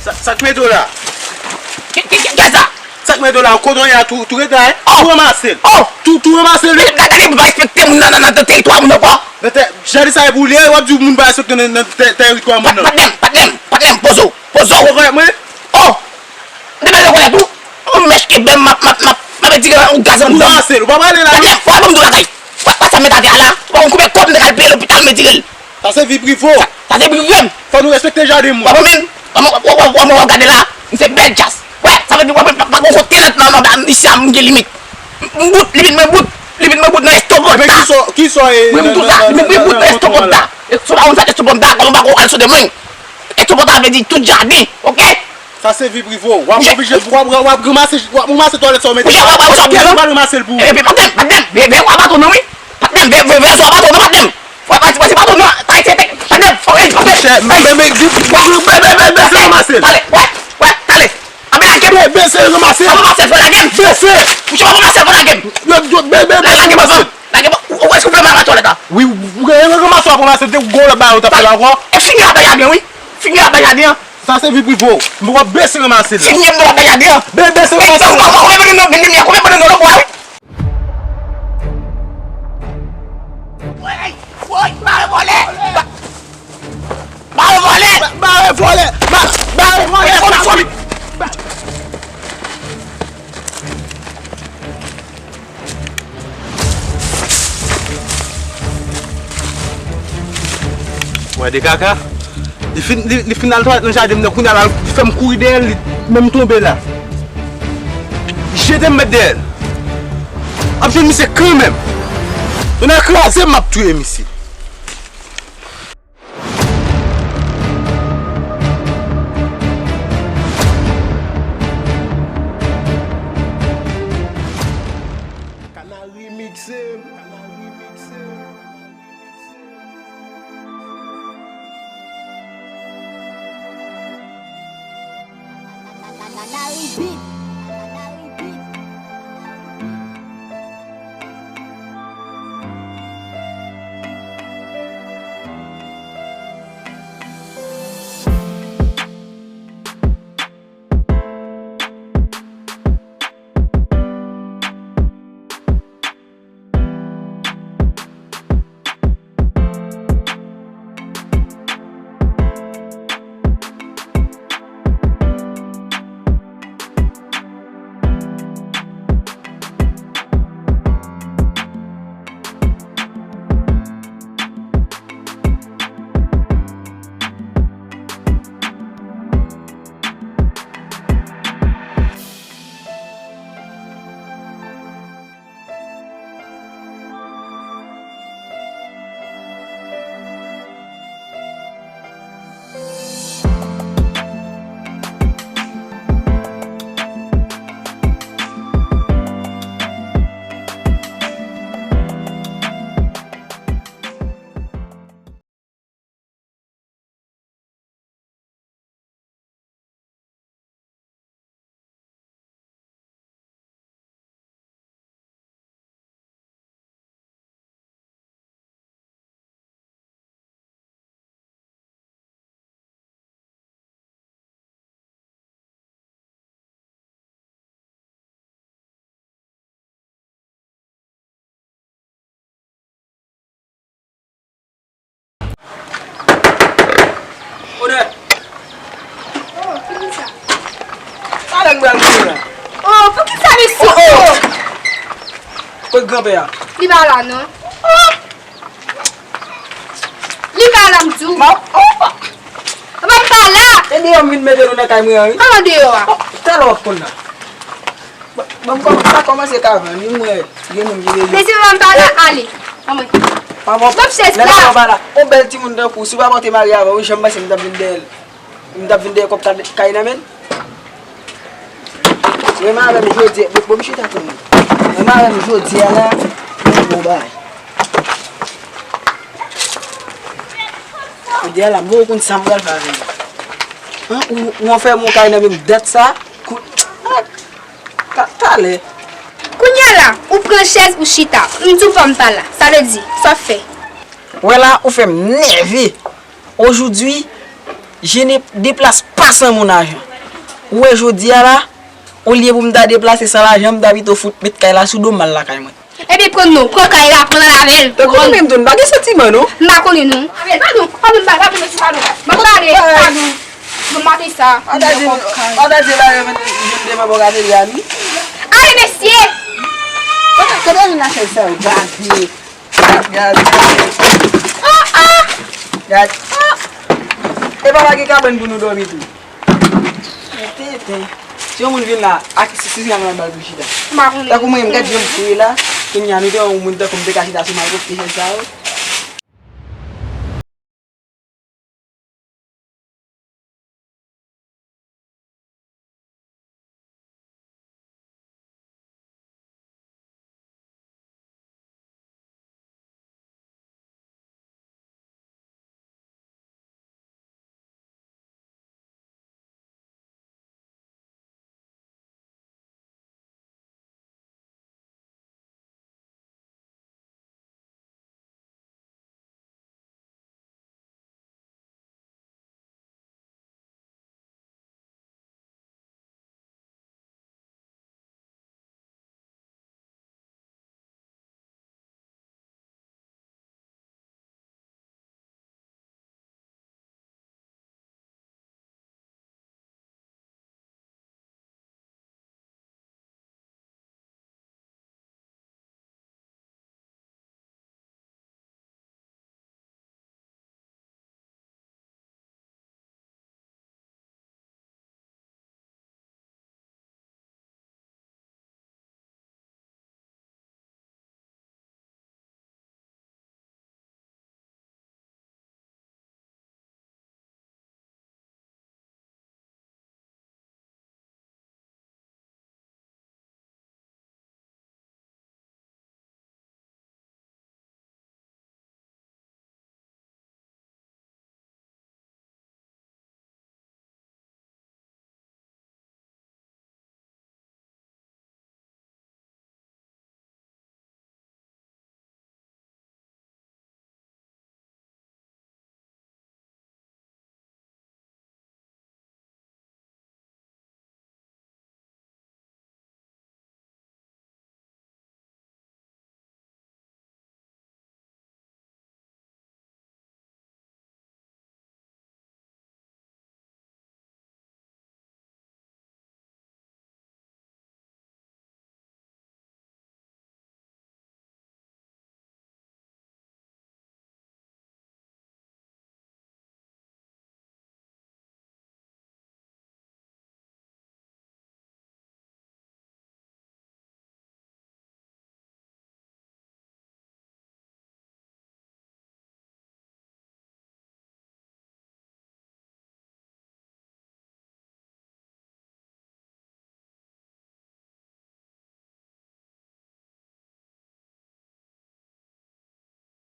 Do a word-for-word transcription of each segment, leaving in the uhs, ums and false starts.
Sa, sa k mete w la? Ki, ki, ki, kiyès sa? Sa k mete w la? Kote w ye a, tou, tou rete la, hein? Oh! Tou ranmase l. Oh! Tou, tou ranmase l, wi. Gade, gade, pa respekte moun nan, nan, nan teritwa moun ankò. Nan tè, jan sa e pou li ye, w ap di moun pa respekte nan, nan tè, teritwa moun nan. Patnè m, patnè m, patnè m, poze w, poze w. Ou kòrèk, mwen? Oh! Depi lè w kòrèk tou, yon mèch ke bèm, m ap, m ap, m ap, m ap retire yon gaz anndan. Ou ranmase l, ou pa prale la. Patnè m, fò w ban m di w yon bagay. Wè, wè sa m mete atè a la, ou pa konn konbyen kòb m te ka al peye lopital m retire l. Sa se vi prive w. Sa, sa se vi prive m. Fò nou respekte jaden moun. W ap konprann? W ap, w ap, w ap, w ap gade la, m se bèl djaz. Wè, sa vle di, w ap, pa, pa gon kote nan, nan, nan, nan, isi a, m gen limit. M, m bout, limit mwen bout, limit mwen bout nan estopanta. Men kisa, kisa, e, mwen, m nan, tout sa, nan, limit mwen nan, bout nan, nan estopanta. E, sou pa konn fè estopanta, kòman pa gon al sou de mwen. Estopanta vle di tout jaden, oke? Sa se vi prive w. W ap oblije, w ap, w ap, w ap ranmase, w ap ranmase twalèt sa w mete la. Misye, w ap, w ap, w ap, w ap ranmase l pou ou. Epi, patnè m, patnè m, veye, veye w a baton nan, wi. Patnè m, veye, veye, veye w a baton nan, patnè m. Fò pati, pati, baton nan. Tay, tay, tay. Patnè m, fò, ey, patnè m. Bese, bese, ranmase l. Talè, wè, wè, talè. Anben lage m. Bese, ranmase l. Fò ranmase l, fò lage m. Bese. Misye, fò ranmase l, fò lage m. Yo, yo, be, be, be, lage m anvan. Lage m. Ou, ou, èske w vle m al nan twalèt la? Wi, ou, ou, ou ranmase w pou ranmase l, te gwo lòt bagay ou t ap fè la ankò. E figi a bay a byen, wi. Figi a bay a byen. Sa se vi prive w. M poko bese ranmase l la. Figi m poko bay a byen. Be, bese ranmase l. Konbyen, konbyen, konbyen, konbyen, konbyen, konbyen, konbyen, konbyen, konbyen, Woy! Woy! Bare vòlè! Ba-, bare vòlè! Ba-, bare vòlè! Ba-, bare vòlè! Fò m, fò m! Ba- Wè de kaka. Li fin, li, li fin al twalèt nan jaden m nan, kounye a la, li fè m kouri dèyè l, li menm tonbe la. Jete m met dèyè l. Ap jwenn misye kanmenm. Tonnè kraze m, m ap touye misye. Kana remixe, Kana remixe. Odè! Oh, ki moun sa? Talè m pral mouri la. Oh, poukisa mesye? Oh, oh! Kot granpè a? Li pa la, non. Oh! Li pa la, m di w. Ma, oh! Papa m pa la! E deyò m vin mete nou nan kay mwen an, wi. Kòman deyò a? Oh, talè w ap konn la. Bon, bon, m kòm-, sa kòmanse ka vann, wi, mwen, gen moun ki vle. Mesye, papa m pa la, ale. Anmwe. Papa, bon, chèz la. Papa m pa la. On bèl timoun tankou, si papa w te marye avan, wi, jan m panse m t ap vin dèyè l. M t ap vin dèyè kòb kay nan men l. Renmen avè m jodi, bon, bon, m chita tann. Renmen avè m jodi a la, bon bagay. Jodi a la, m poko konn sa m pral fè avè l. An, ou, ou anfèmen yon kay nan men m dat sa, kou-, ah, ta-, talè. Kounye a la, ou pran chèz, ou chita. M di w pa m pa la. Sa vle di, sa w ap fè? Wè la, ou fè m nève. Aujourd'hui, je ne déplace pas sans mon argent. Ou wè jodi a la, olye pou m ta deplase san lajan, m ta pito fout met kay la sou do m al lakay mwen. Ebyen pran non, pran kay la, pran l avè l. Tankou mwen menm tou, m pa gen santiman non. M pa konnen non. Avè l, pa non, pa non, pa non, pa non, pa non, pa non. Bon maten sa. Andaje, andaje la, yo vin, vin devan bò gade li a, wi. Ale mesye! Kote, kote vin lache sa yo, gade. Gad, gad. Ah, ah! Gad. Ah! E pa la gen kabann pou nou dòmi tou. Tenten. Si yon moun vin la, ak si, si, si, yon bal pou chita. M pa konnen. Tankou mwen, m gad jan m fouye la. Kounye a, nou te wè yon moun tankou m te ka chita sou malpwòpte chèz sa yo.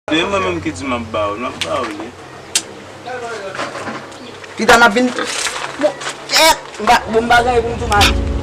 E mwen menm ki di m ap ba w, m ap ba w li. Pita m ap vin. Bon, kèt, m pa, bon, m pa gen pou m tou mari.